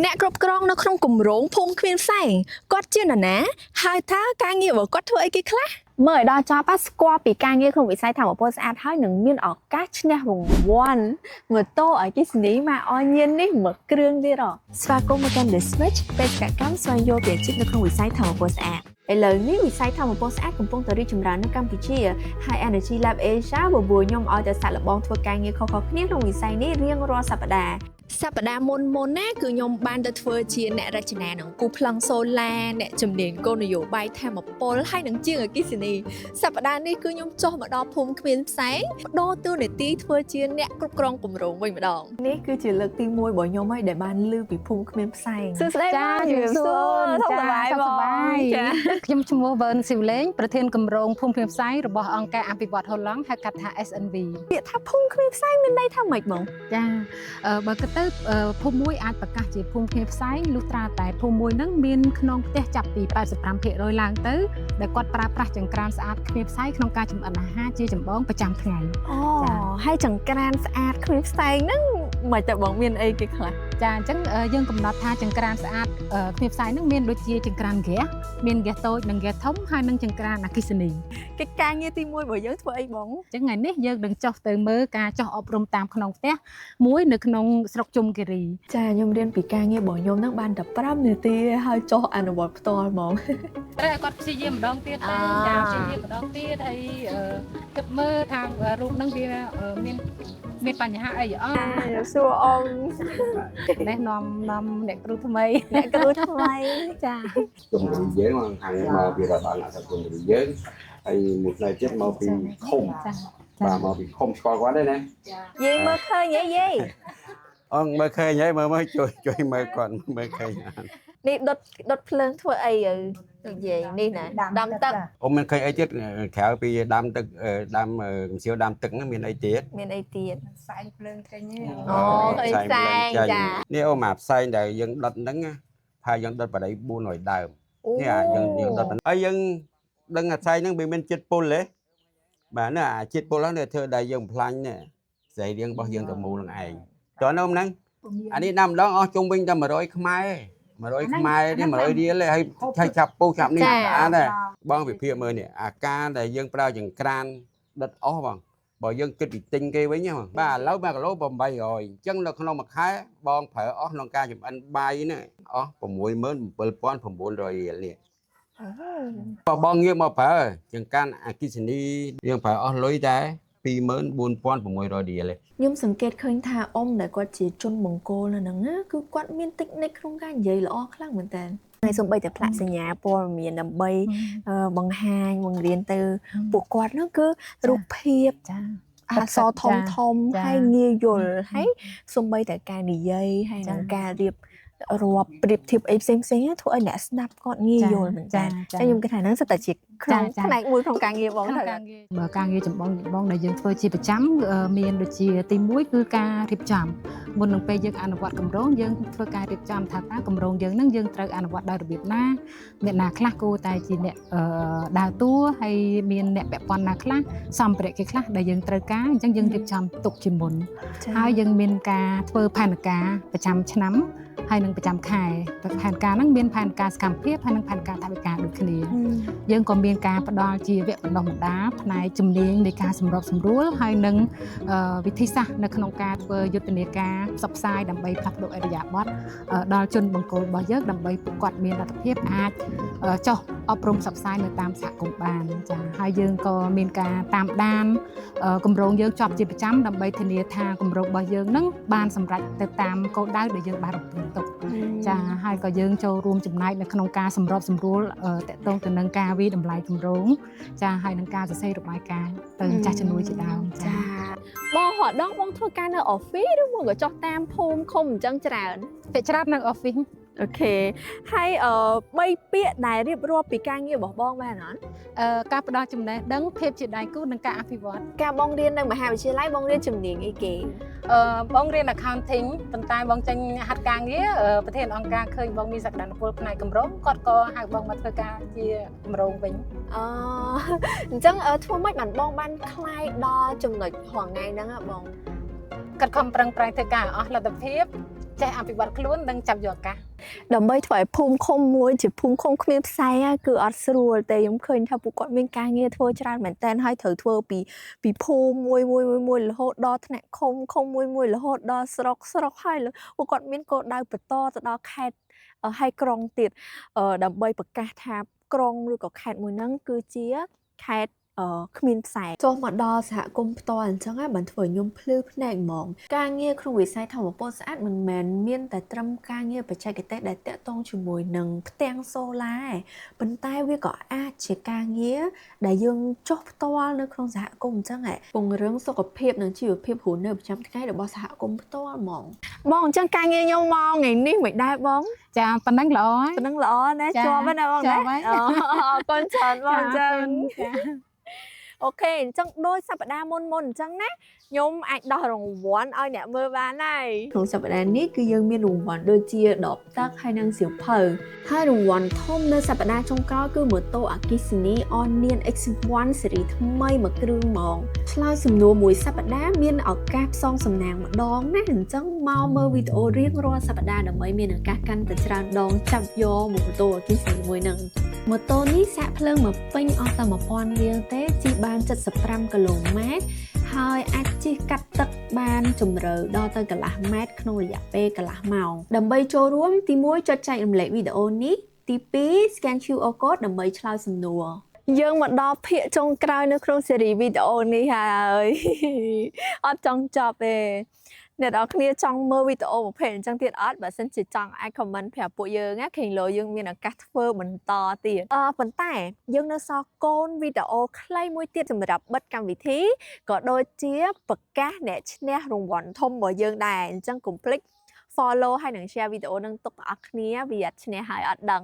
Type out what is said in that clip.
អ្នកគ្រប់គ្រងនៅក្នុងគម្រោងភូមិគ្មានផ្សែងគាត់ជានរណាហើយតើការងាររបស់គាត់ធ្វើអីគេខ្លះមើលឲ្យដល់ចប់ á ស្គាល់ពីការងារក្នុងវិស័យធម្មពលស្អាតហើយនឹងមានឱកាសឈ្នះរង្វាន់ម៉ូតូអគ្គិសនីមកអញៀននេះមួយគ្រឿងទៀតហ៎ស្វាគមន៍មកកាន់ The Switch បេសកកម្មស្វែងយល់ពីអាជីពនៅក្នុងវិស័យធម្មពលស្អាតឥឡូវនេះវិស័យធម្មពលស្អាតកំពុងតែរីកចម្រើននៅកម្ពុជាហើយ Energy Lab Asia បបួលខ្ញុំឲ្យទៅសាកល្បងធ្វើការងារខុសៗគ្នាក្នុងវិស័យនេះរៀងរាល់សប្តាហ៍ សប្តាហ៍មុនមុនណាគឺខ្ញុំបានទៅធ្វើជាអ្នករចនានឹងគូប្លង់សូឡាអ្នកជំនាញគោលនយោបាយធម្មពលហើយនឹងជាងអគ្គិសនីសប្តាហ៍នេះគឺខ្ញុំចុះមកដល់ភូមិគ្មានផ្សែងបដូរតួនាទីធ្វើជាអ្នកគ្រប់គ្រងគម្រោងវិញម្ដងនេះគឺជាលើកទី1របស់ខ្ញុំហើយដែលបានឮពីភូមិគ្មានផ្សែងសួស្តី ចា បង ជំរាបសួរ សុខសប្បាយ សុខ បង សប្បាយ ចា ខ្ញុំឈ្មោះវើនស៊ីវលេងប្រធានគម្រោងភូមិគ្មានផ្សែងរបស់អង្គការអភិវឌ្ឍហូឡង់ហៅកាត់ថា SNV ពាក្យថាភូមិគ្មានផ្សែងមានន័យថាម៉េចបង ចាបើគិតទៅភូមិមួយអាចប្រកាសជាភូមិគ្មានផ្សែងលុះត្រាតែភូមិមួយហ្នឹងមានក្នុងផ្ទះចាប់ពី85%ឡើងទៅដែលគាត់ប្រើប្រាស់ចង្ក្រានស្អាតគ្មានផ្សែងក្នុងការចម្អិនអាហារជាចម្បងប្រចាំថ្ងៃ អូ ចា ហើយចង្ក្រានស្អាតគ្មានផ្សែងហ្នឹងមិនតែបងមានអីគេខ្លះ ចាអញ្ចឹងយើងកំណត់ថាចង្ក្រានស្អាតគ្មានផ្សែងហ្នឹងមានដូចជាចង្ក្រានហ្គាសមានហ្គាសតូចនិងហ្គាសធំហើយនិងចង្ក្រានអគ្គិសនី កិច្ចការងារទី1របស់យើងធ្វើអីបង អញ្ចឹងថ្ងៃនេះយើងនឹងចុះទៅមើលការចុះអប់រំតាមក្នុងផ្ទះមួយនៅក្នុងស្រុកជុំគិរី ចាខ្ញុំរៀនពីការងាររបស់ខ្ញុំហ្នឹងបានតែ5នាទីហើយចុះអនុវត្តផ្ទាល់ហ្មង ត្រូវឲ្យគាត់ព្យាយាមម្ដងទៀត អា ទៅចាព្យាយាមម្ដងទៀតហើយគិតមើលថារូបហ្នឹងវាមានមានបញ្ហាអីអត់ សួរអ៊ំ នេះនាំនាំអ្នកគ្រូថ្មី អ្នកគ្រូថ្មី ចា ជុំគិរីយើងមកខាងមកពីរដ្ឋបាលអសជុំគិរីយើងហើយមួយផ្នែកទៀតមកពីឃុំ ចា បាទមកពីឃុំស្គាល់គាត់ទេណា យាយមើលឃើញហ៎យាយ អងមើលឃើញហើយមើលមើលជួយជួយមើលគាត់មើលឃើញអត់ នេះដុតដុតភ្លើងធ្វើអីទៅយាយនេះណាដាំទឹក អ៊ំមិនឃើញអីទៀតក្រៅពីដាំទឹកដាំកម្សៀវដាំទឹកហ្នឹងមានអីទៀត មានអីទៀត ផ្សែងភ្លើងចេញទេ អូឃើញផ្សែងចា នេះអូមកផ្សែងដែលយើងដុតហ្នឹងណាហើយយើងដុតបដី400ដើមនេះអាយើងយើងដុតហើយយើងដឹងអាផ្សែងហ្នឹងវាមានជាតិពុលទេបាទនេះអាជាតិពុលហ្នឹងធ្វើដែលយើងបំផ្លាញនេះសរីរាង្គរបស់យើងទៅមូលនឹងឯងតើនៅហ្នឹង អានេះដាំម្ដងអស់ជុំវិញតែ100ខ្មែរ100ខ្មែរនេះ100រៀលទេហើយឆៃចាប់ពុះចាប់នេះស្អាតដែរបងវិភាគមើលនេះអាការដែលយើងប្រើចង្ក្រានដុតអស់បងបើយើងគិតពីទិញគេវិញហ្នឹងបាទឥឡូវ1គីឡូ800អញ្ចឹងនៅក្នុងមួយខែបងប្រើអស់ក្នុងការចម្អិនបាយហ្នឹងអស់67900រៀលនេះបើបងងាកមកប្រើចង្ក្រានអគ្គិសនីយើងប្រើអស់លុយតែ24600រៀលទេ ខ្ញុំសង្កេតឃើញថាអ៊ំដែលគាត់ជាជនមង្គលនៅហ្នឹងណាគឺគាត់មានតិចនិចក្នុងការនិយាយល្អខ្លាំងមែនតើហើយសូម្បីតែផ្លាកសញ្ញាព័ត៌មានដើម្បីបង្ហាញបង្រៀនទៅពួកគាត់ហ្នឹងគឺរូបភាព ចា អក្សរធំធំ ចា ហើយងាយយល់ហើយសំបីតែការនិយាយហើយនឹងការរៀបរាប់ប្រៀបធៀបអីផ្សេងផ្សេងៗហ្នឹងធ្វើឲ្យអ្នកស្ដាប់គាត់ងាយយល់មែនតើ ចា តែខ្ញុំគិតថាហ្នឹងសិតតែជាក្នុង ចា ផ្នែកមួយក្នុងការងារបង ក្នុង ត្រូវ ការងារបើការងារចម្បងចម្បងដែលយើងធ្វើជាប្រចាំមានដូចជាទី1គឺការរៀបចំមុននឹងពេលយើងអនុវត្តគម្រោងយើងធ្វើការរៀបចំថាតើគម្រោងយើងនឹងយើងត្រូវអនុវត្តដោយរបៀបណាអ្នកណាខ្លះគួរតែជាអ្នកដើរតួហើយមានអ្នកពាក់ព័ន្ធណាខ្លះសម្ភារៈគេខ្លះដែលយើងត្រូវការអញ្ចឹងយើងរៀបចំទុកជាមុន ហើយយើងមានការធ្វើផែនការប្រចាំឆ្នាំហើយនិងប្រចាំខែផែនការហ្នឹងមានផែនការសកម្មភាពហើយនិងផែនការថវិកាដូចគ្នា យើងក៏មានការផ្ដល់ជាវគ្គបណ្ដុះបណ្ដាលផ្នែកជំនាញនៃការសម្របសម្រួលហើយនិងវិធីសាស្ត្រនៅក្នុងការធ្វើយុទ្ធនាការផ្សព្វផ្សាយដើម្បីផ្លាស់ប្ដូរឥរិយាបថដល់ជនបង្គោលរបស់យើងដើម្បីពួកគាត់មានលទ្ធភាពអាចចុះអប់រំផ្សព្វផ្សាយនៅតាមសហគមន៍បានចាហើយយើងក៏មានការតាមដានគម្រោងយើងជាប់ជាប្រចាំដើម្បីធានាថាគម្រោងរបស់យើងនឹងបានសម្រេចទៅតាមគោលដៅដែលយើងបានរំពឹងទុក ចាហើយក៏យើងចូលរួមចំណែកនៅក្នុងការសម្របសម្រួលតកតងទៅនឹងការវិតម្លៃគម្រោងចាហើយនឹងការសរសេររបាយការណ៍ទៅម្ចាស់ជំនួយជាដើមចា ចាបងរដងបងធ្វើការនៅ office ឬមកក៏ចុះតាមភូមិឃុំអញ្ចឹងច្រើន ភាគច្រើននៅ office Okay ហើយបីពាក្យដែលរៀបរាប់ពីការងាររបស់បងបានអត់ ការផ្ដល់ចំណេះដឹងភាពជាដៃគូនិងការអភិវឌ្ឍ ការបងរៀននៅមហាវិទ្យាល័យបងរៀនជំនាញអីគេ បងរៀន accounting ប៉ុន្តែបងចេញហាត់ការងារប្រធានអង្គការឃើញបងមានសក្តានុពលផ្នែកគម្រោងគាត់ក៏ហៅបងមកធ្វើការជាគម្រោងវិញ អូអញ្ចឹងធ្វើម៉េចបានបងបានក្លាយដល់ចំណុចរាល់ថ្ងៃហ្នឹងហ៎បង គាត់ខំប្រឹងប្រែងធ្វើការឲ្យអស់លទ្ធភាព ចេះអភិវឌ្ឍខ្លួននិងចាប់យកឱកាស ដើម្បីធ្វើឲ្យភូមិឃុំមួយជាភូមិឃុំគ្មានផ្សែងគឺអត់ស្រួលទេខ្ញុំឃើញថាពួកគាត់មានការងារធ្វើច្រើនមែនតើហើយត្រូវធ្វើពីពីភូមិមួយមួយមួយមួយរហូតដល់ថ្នាក់ឃុំឃុំមួយមួយរហូតដល់ស្រុកស្រុកហើយពួកគាត់មានគោលដៅបន្តទៅដល់ខេត្តហើយក្រុងទៀតដើម្បីប្រកាសថាក្រុងឬក៏ខេត្តមួយហ្នឹងគឺជាខេត្តគ្មានផ្សែងចុះមកដល់សហគមន៍ផ្ទាល់អញ្ចឹងបានធ្វើឲ្យខ្ញុំភ្លឺភ្នែកហ្មងការងារក្នុងវិស័យថាមពលស្អាតមិនមែនមានតែត្រឹមការងារបច្ចេកទេសដែលតាក់ទងជាមួយនឹងផ្ទាំងសូឡាឯងប៉ុន្តែវាក៏អាចជាការងារដែលយើងចុះផ្ទាល់នៅក្នុងសហគមន៍អញ្ចឹងឯងពង្រឹងសុខភាពនិងជីវភាពរស់នៅប្រចាំថ្ងៃរបស់សហគមន៍ផ្ទាល់ហ្មងបងអញ្ចឹងការងារខ្ញុំមកថ្ងៃនេះមិនដែរបង ចាប៉ុណ្ណឹងល្អហើយ ប៉ុណ្ណឹងល្អណាស់ជាប់ណាបងណាអរគុណច្រើនបងអញ្ចឹង ចា OK អញ្ចឹងដោយសប្តាហ៍មុនមុនអញ្ចឹងណាខ្ញុំអាចដោះរង្វាន់ឲ្យអ្នកមើលបានហើយក្នុងសប្តាហ៍នេះគឺយើងមានរង្វាន់ដូចជាដបទឹកហើយនិងសៀវភៅហើយរង្វាន់ធំនៅសប្តាហ៍ចុងក្រោយគឺម៉ូតូអគ្គិសនី Onion X1 ស៊េរីថ្មីមួយគ្រឿងហ្មងឆ្លើយសំណួរមួយសប្តាហ៍មានឱកាសផ្សងសំណាងម្ដងណាអញ្ចឹងមកមើលវីដេអូរៀងរាល់សប្តាហ៍ដើម្បីមានឱកាសកាន់តែច្រើនដងចាប់យកម៉ូតូអគ្គិសនីមួយហ្នឹងម៉ូតូនេះសាកភ្លើងមកពេញអស់តែ1000រៀលទេជិះបាន75គីឡូម៉ែត្រហើយអាចជិះកាត់ទឹកបានជម្រៅដល់ទៅកន្លះម៉ែត្រក្នុងរយៈពេលកន្លះម៉ោងដើម្បីចូលរួមទី1ចុចចែករំលែកវីដេអូនេះទី2 scan QR code ដើម្បីឆ្លើយសំណួរយើងមកដល់ភាគចុងក្រោយនៅក្នុងស៊េរីវីដេអូនេះហើយ អត់ចង់ចប់ទេអ្នកនរគ្នាចង់មើលវីដេអូប្រភេទអញ្ចឹងទៀតអត់បើសិនជាចង់អាច comment ប្រាប់ពួកយើងណាខេងលោយើងមានឱកាសធ្វើបន្តទៀតអឺប៉ុន្តែយើងនៅសល់កូនវីដេអូខ្លីមួយទៀតសម្រាប់បិទកម្មវិធីក៏ដូចជាប្រកាសអ្នកឈ្នះរង្វាន់ធំរបស់យើងដែរអញ្ចឹងកុំភ្លេច follow ហើយនិង share វីដេអូនឹងទុកទាំងអស់គ្នាវាអត់ឈ្នះហើយអត់ដឹង